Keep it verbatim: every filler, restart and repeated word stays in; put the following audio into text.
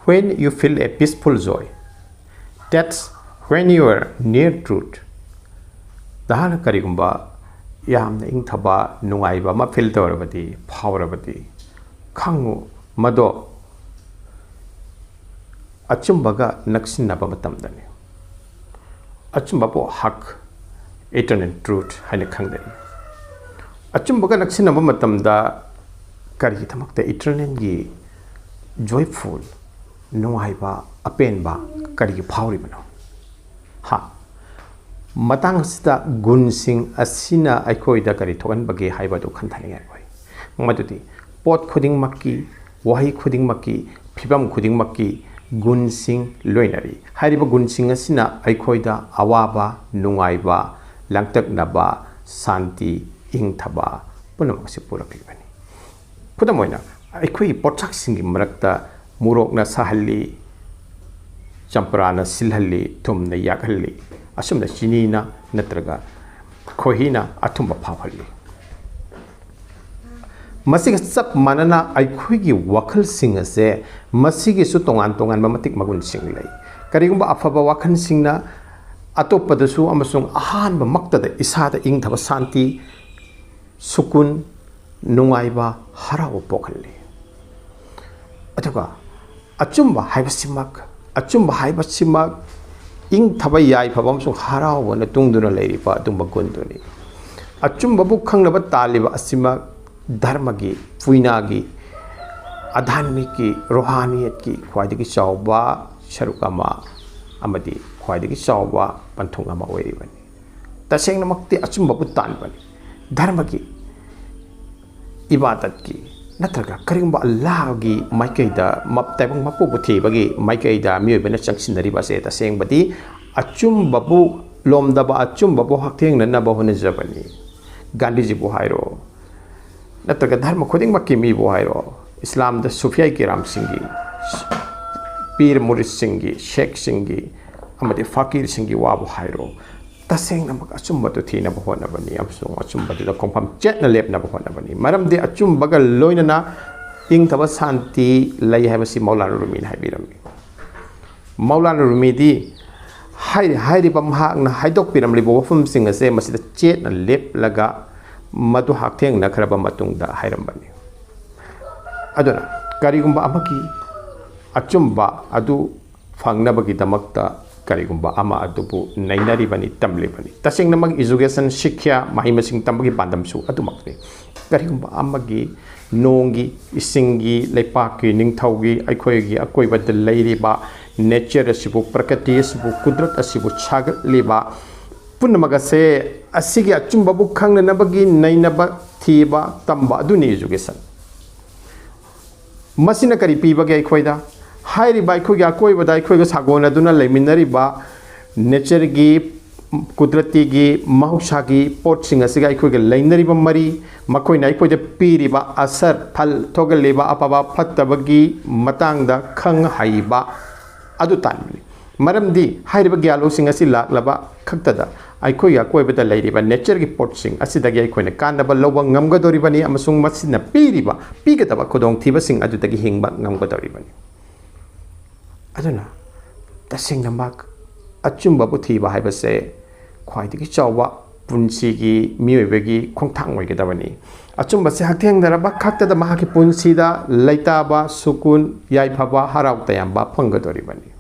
When you feel a peaceful joy, that's when you are near truth. ꯅꯍꯥꯛꯅ ꯀꯔꯤꯒꯨꯝꯕ ꯌꯥꯝꯅ ꯏꯪꯊꯕ ꯅꯨꯡꯉꯥꯏꯕ ꯑꯃ ꯐꯤꯜ ꯇꯧꯔꯕꯗꯤ, ꯐꯥꯎꯔꯕꯗꯤ, ꯈꯪꯉꯨ, ꯃꯗꯣ ꯑꯆꯨꯝꯕꯒ ꯅꯛꯁꯤꯟꯅꯕ ꯃꯇꯝꯗꯅꯤ꯫ ꯑꯆꯨꯝꯕꯕꯨ ꯍꯛ, eternal truth ꯍꯥꯏꯅ ꯈꯪꯅꯩ꯫ ꯑꯆꯨꯝꯕꯒ ꯅꯛꯁꯤꯟꯅꯕ ꯃꯇꯝꯗ ꯀꯔꯤꯒꯤꯗꯃꯛꯇ eternalꯒꯤ joyful, ꯅꯨꯡꯉꯥꯏꯕ, ꯑꯄꯦꯟꯕ ꯀꯔꯤꯒꯤ ꯐꯥꯎꯔꯤꯕꯅꯣ? ꯍꯥ? ꯃꯇꯥꯡ ꯑꯁꯤꯗ ꯒꯨꯟꯁꯤꯡ ꯑꯁꯤꯅ ꯑꯩꯈꯣꯏꯗ ꯀꯔꯤ ꯊꯣꯛꯍꯟꯕꯒꯦ ꯍꯥꯏꯕꯗꯨ ꯈꯟꯊꯅꯤꯡꯉꯥꯏ ꯑꯣꯏ꯫ ꯃꯗꯨꯗꯤ ꯄꯣꯠ ꯈꯨꯗꯤꯡꯃꯛꯀꯤ, ꯋꯥꯍꯩ ꯈꯨꯗꯤꯡꯃꯛꯀꯤ, ꯐꯤꯕꯝ ꯈꯨꯗꯤꯡꯃꯛꯀꯤ ꯒꯨꯟꯁꯤꯡ ꯂꯣꯏꯅꯔꯤ꯫ ꯍꯥꯏꯔꯤꯕ ꯒꯨꯟꯁꯤꯡ ꯑꯁꯤꯅ ꯑꯩꯈꯣꯏꯗ ꯑꯋꯥꯕ, ꯅꯨꯡꯉꯥꯏꯕ, ꯂꯥꯡꯇꯛꯅꯕ, ꯁꯥꯟꯇꯤ, ꯏꯪꯊꯕ ꯄꯨꯝꯅꯃꯛ ꯑꯁꯤ ꯄꯨꯔꯛꯂꯤꯕꯅꯤ꯫ ꯈꯨꯗꯝ ꯑꯣꯏꯅ, ꯑꯩꯈꯣꯏꯒꯤ ꯄꯣꯠꯁꯛꯁꯤꯡꯒꯤ ꯃꯔꯛꯇ ꯃꯣꯔꯣꯛꯅ ꯁꯥꯍꯜꯂꯤ, ꯆꯝꯄ꯭ꯔꯥꯅ ꯁꯤꯜꯍꯜꯂꯤ, ꯊꯨꯝꯅ ꯌꯥꯛꯍꯜꯂꯤ, ꯑꯁꯨꯝꯅ ꯆꯤꯅꯤꯅ ꯅꯠꯇ꯭ꯔꯒ ꯈꯣꯏꯍꯤꯅ ꯑꯊꯨꯝꯕ ꯐꯥꯎꯍꯜꯂꯤ꯫ ꯃꯁꯤꯒ ꯆꯞ ꯃꯥꯟꯅꯅ ꯑꯩꯈꯣꯏꯒꯤ ꯋꯥꯈꯜꯁꯤꯡ ꯑꯁꯦ ꯃꯁꯤꯒꯤꯁꯨ ꯇꯣꯉꯥꯟ ꯇꯣꯉꯥꯟꯕ ꯃꯇꯤꯛ ꯃꯒꯨꯟꯁꯤꯡ ꯂꯩ꯫ ꯀꯔꯤꯒꯨꯝꯕ ꯑꯐꯕ ꯋꯥꯈꯜꯁꯤꯡꯅ ꯑꯇꯣꯞꯄꯗꯁꯨ ꯑꯃꯁꯨꯡ ꯑꯍꯥꯟꯕꯃꯛꯇꯗ ꯏꯁꯥꯗ ꯏꯪꯊꯕ, ꯁꯥꯟꯇꯤ, ꯁꯨꯀꯨꯟ, ꯅꯨꯡꯉꯥꯏꯕ, ꯍꯔꯥꯎꯕ ꯄꯣꯛꯍꯜꯂꯤ꯫ ꯑꯗꯨꯒ ꯑꯆꯨꯝꯕ ꯍꯥꯏꯕꯁꯤꯃꯛ, ꯑꯆꯨꯝꯕ ꯍꯥꯏꯕꯁꯤꯃꯛ ꯏꯪꯊꯕ, ꯌꯥꯏꯐꯕ ꯑꯃꯁꯨꯡ ꯍꯔꯥꯎꯕꯅ ꯇꯨꯡꯗꯨꯅ ꯂꯩꯔꯤꯕ ꯑꯗꯨꯝꯕ ꯒꯨꯟꯗꯨꯅꯤ꯫ ꯑꯆꯨꯝꯕꯕꯨ ꯈꯪꯅꯕ ꯇꯥꯜꯂꯤꯕ ꯑꯁꯤꯃꯛ ꯙꯔꯃꯒꯤ, ꯄꯨꯏꯅꯥꯒꯤ, ꯑꯙꯥꯟꯃꯤꯛꯀꯤ, ꯔꯣꯍꯥꯅꯤꯌꯠꯀꯤ ꯈ꯭ꯋꯥꯏꯗꯒꯤ ꯆꯥꯎꯕ ꯁꯔꯨꯛ ꯑꯃ ꯑꯃꯗꯤ ꯈ꯭ꯋꯥꯏꯗꯒꯤ ꯆꯥꯎꯕ ꯄꯟꯊꯨꯡ ꯑꯃ ꯑꯣꯏꯔꯤꯕꯅꯤ꯫ ꯇꯁꯦꯡꯅꯃꯛꯇꯤ ꯑꯆꯨꯝꯕꯕꯨ ꯇꯥꯟꯕꯅꯤ꯫ ꯙꯔꯃꯒꯤ, ꯏꯕꯥꯗꯠꯀꯤ ꯅꯠꯇ꯭ꯔꯒ ꯀꯔꯤꯒꯨꯝꯕ ꯑꯜꯂꯥꯍꯒꯤ ꯃꯥꯏꯀꯩꯗ ꯃꯞ-, ꯇꯥꯏꯕꯪ ꯃꯄꯨꯕꯨ ꯊꯤꯕꯒꯤ ꯃꯥꯏꯀꯩꯗ ꯃꯤꯑꯣꯏꯕꯅ ꯆꯪꯁꯤꯟꯅꯔꯤꯕ ꯑꯁꯦ ꯇꯁꯦꯡꯕꯗꯤ ꯑꯆꯨꯝꯕꯕꯨ ꯂꯣꯝꯗꯕ, ꯑꯆꯨꯝꯕꯕꯨ ꯍꯛꯊꯦꯡꯅꯅꯕ ꯍꯣꯠꯅꯖꯕꯅꯤ꯫ ꯒꯥꯟꯙꯤꯖꯤꯕꯨ ꯍꯥꯏꯔꯣ, ꯅꯠꯇ꯭ꯔꯒ ꯙꯔꯃ ꯈꯨꯗꯤꯡꯃꯛꯀꯤ ꯃꯤꯕꯨ ꯍꯥꯏꯔꯣ, ꯏꯁꯂꯥꯝꯗ ꯁꯨꯐꯤꯌꯥ ꯀꯤꯔꯥꯝꯁꯤꯡꯒꯤ, ꯄꯤꯔ ꯃꯨꯔꯤꯗꯁꯤꯡꯒꯤ, ꯁꯦꯈꯁꯤꯡꯒꯤ ꯑꯃꯗꯤ ꯐꯀꯤꯔꯁꯤꯡꯒꯤ ꯋꯥꯕꯨ ꯍꯥꯏꯔꯣ, ꯇꯁꯦꯡꯅꯃꯛ ꯑꯆꯨꯝꯕꯗꯨ ꯊꯤꯅꯕ ꯍꯣꯠꯅꯕꯅꯤ ꯑꯃꯁꯨꯡ ꯑꯆꯨꯝꯕꯗꯨꯗ ꯈꯣꯡꯐꯝ ꯆꯦꯠꯅ ꯂꯦꯞꯅꯕ ꯍꯣꯠꯅꯕꯅꯤ꯫ ꯃꯔꯝꯗꯤ ꯑꯆꯨꯝꯕꯒ ꯂꯣꯏꯅꯅ ꯏꯪꯊꯕ ꯁꯥꯟꯇꯤ ꯂꯩ ꯍꯥꯏꯕꯁꯤ ꯃꯧꯂꯥꯅ ꯔꯨꯃꯤꯅ ꯍꯥꯏꯕꯤꯔꯝꯃꯤ꯫ ꯃꯧꯂꯥꯅ ꯔꯨꯃꯤꯗꯤ ꯍꯥꯏꯔꯤ-, ꯍꯥꯏꯔꯤꯕ ꯃꯍꯥꯛꯅ ꯍꯥꯏꯗꯣꯛꯄꯤꯔꯝꯂꯤꯕ ꯋꯥꯐꯝꯁꯤꯡ ꯑꯁꯦ ꯃꯁꯤꯗ ꯆꯦꯠꯅ ꯂꯦꯞꯂꯒ ꯃꯗꯨ ꯍꯛꯊꯦꯡꯅꯈ꯭ꯔꯕ ꯃꯇꯨꯡꯗ ꯍꯥꯏꯔꯝꯕꯅꯤ꯫ ꯑꯗꯨꯅ ꯀꯔꯤꯒꯨꯝꯕ ꯑꯃꯒꯤ ꯑꯆꯨꯝꯕ ꯑꯗꯨ ꯐꯪꯅꯕꯒꯤꯗꯃꯛꯇ ꯀꯔꯤꯒꯨꯝꯕ ꯑꯃ ꯑꯗꯨꯕꯨ ꯅꯩꯅꯔꯤꯕꯅꯤ, ꯇꯝꯂꯤꯕꯅꯤ꯫ ꯇꯁꯦꯡꯅꯃꯛ education, ꯁꯤꯛꯈ꯭ꯌꯥ, ꯃꯍꯩ ꯃꯁꯤꯡ ꯇꯝꯕꯒꯤ ꯄꯥꯟꯗꯝꯁꯨ ꯑꯗꯨꯃꯛꯅꯤ꯫ ꯀꯔꯤꯒꯨꯝꯕ ꯑꯃꯒꯤ ꯅꯣꯡꯒꯤ, ꯏꯁꯤꯡꯒꯤ, ꯂꯩꯄꯥꯛꯀꯤ, ꯅꯤꯡꯊꯧꯒꯤ, ꯑꯩꯈꯣꯏꯒꯤ ꯑꯀꯣꯏꯕꯗ ꯂꯩꯔꯤꯕ nature ꯑꯁꯤꯕꯨ, ꯄ꯭ꯔꯀ꯭ꯔꯤꯇꯤ ꯑꯁꯤꯕꯨ, ꯀꯨꯗꯔꯠ ꯑꯁꯤꯕꯨ ꯁꯥꯒꯠꯂꯤꯕ ꯄꯨꯝꯅꯃꯛ ꯑꯁꯦ, ꯑꯁꯤꯒꯤ ꯑꯆꯨꯝꯕꯕꯨ ꯈꯪꯅꯅꯕꯒꯤ ꯅꯩꯅꯕ, ꯊꯤꯕ, ꯇꯝꯕ ꯑꯗꯨꯅꯤ education꯫ ꯃꯁꯤꯅ ꯀꯔꯤ ꯄꯤꯕꯒꯦ ꯑꯩꯈꯣꯏꯗ? ꯍꯥꯏꯔꯤꯕ ꯑꯩꯈꯣꯏꯒꯤ ꯑꯀꯣꯏꯕꯗ ꯑꯩꯈꯣꯏꯒ ꯁꯥꯒꯣꯟꯅꯗꯨꯅ ꯂꯩꯃꯤꯟꯅꯔꯤꯕ natureꯒꯤ, ꯀꯨꯗꯔꯇꯤꯒꯤ, ꯃꯍꯧꯁꯥꯒꯤ ꯄꯣꯠꯁꯤꯡ ꯑꯁꯤꯒ ꯑꯩꯈꯣꯏꯒ ꯂꯩꯅꯔꯤꯕ ꯃꯔꯤ, ꯃꯈꯣꯏꯅ ꯑꯩꯈꯣꯏꯗ ꯄꯤꯔꯤꯕ ꯑꯁꯔ, ꯐꯜ ꯊꯣꯛꯍꯜꯂꯤꯕ ꯑꯐꯕ ꯐꯠꯇꯕꯒꯤ ꯃꯇꯥꯡꯗ ꯈꯪ ꯍꯩꯕ ꯑꯗꯨ ꯇꯥꯟꯕꯅꯤ꯫ ꯃꯔꯝꯗꯤ ꯍꯥꯏꯔꯤꯕ ꯒ꯭ꯌꯥꯟ ꯂꯧꯁꯤꯡ ꯑꯁꯤ ꯂꯥꯛꯂꯕ ꯈꯛꯇꯗ ꯑꯩꯈꯣꯏꯒꯤ ꯑꯀꯣꯏꯕꯗ ꯂꯩꯔꯤꯕ natureꯒꯤ ꯄꯣꯠꯁꯤꯡ ꯑꯁꯤꯗꯒꯤ ꯑꯩꯈꯣꯏꯅ ꯀꯥꯟꯅꯕ ꯂꯧꯕ ꯉꯝꯒꯗꯧꯔꯤꯕꯅꯤ ꯑꯃꯁꯨꯡ ꯃꯁꯤꯅ ꯄꯤꯔꯤꯕ, ꯄꯤꯒꯗꯕ ꯈꯨꯗꯣꯡꯊꯤꯕꯁꯤꯡ ꯑꯗꯨꯗꯒꯤ ꯍꯤꯡꯕ ꯉꯝꯒꯗꯧꯔꯤꯕꯅꯤ꯫ ꯑꯗꯨꯅ ꯇꯁꯦꯡꯅꯃꯛ ꯑꯆꯨꯝꯕꯕꯨ ꯊꯤꯕ ꯍꯥꯏꯕꯁꯦ ꯈ꯭ꯋꯥꯏꯗꯒꯤ ꯆꯥꯎꯕ ꯄꯨꯟꯁꯤꯒꯤ, ꯃꯤꯑꯣꯏꯕꯒꯤ ꯈꯣꯡꯊꯥꯡ ꯑꯣꯏꯒꯗꯕꯅꯤ꯫ ꯑꯆꯨꯝꯕꯁꯦ ꯍꯛꯊꯦꯡꯅꯔꯕ ꯈꯛꯇꯗ ꯃꯍꯥꯛꯀꯤ ꯄꯨꯟꯁꯤꯗ ꯂꯩꯇꯥꯕ, ꯁꯨꯀꯨꯟ, ꯌꯥꯏꯐꯕ, ꯍꯔꯥꯎ ꯇꯌꯥꯝꯕ ꯐꯪꯒꯗꯧꯔꯤꯕꯅꯤ꯫